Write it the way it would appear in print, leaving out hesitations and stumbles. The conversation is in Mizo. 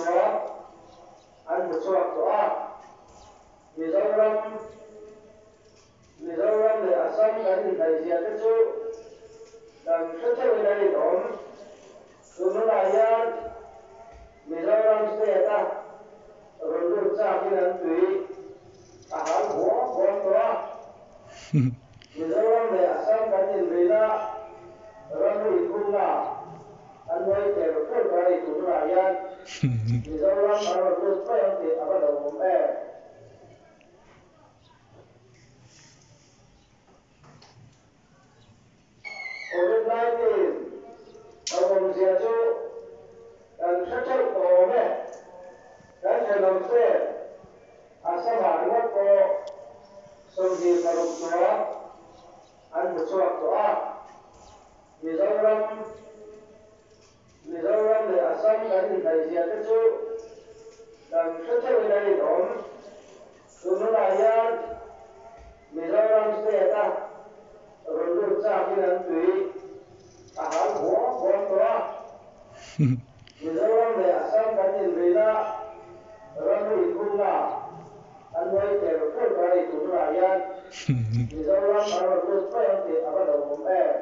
chuang an hmu chhuak tawh a. Mizoram Mizoram leh Assam kan inhnaihzia te chu kan hre theuhin a rinawm. Tun hunah hian Mizoram state a rawn lut chakin an tui a hal huam huam tawh a. Mizoram leh Assam kan inrina ramri inhungna an nuai ter tur tawh a ni tun hunah hian Mizoram an rawn lut mai ang tih a va lo awm em. Covid 19 lo awmzia chu kan hre theuh tawh awm e. Kan thenawm state Assam-ah ringawt pawh 26 chuang an hmu chhuak tawh a. Mizoram Mizoram leh Assam kan inhnaihzia te chu kan hre theuhin a rinawm. Tun hunah hian Mizoram state a rawn lut chakin an tui a hal huam huam tawh a. Mizoram leh Assam kan inrina ramri inhungna an nuai ter tur tawh a ni. Tun hunah hian Mizoram an rawn lut mai ang tih a va lo awm em.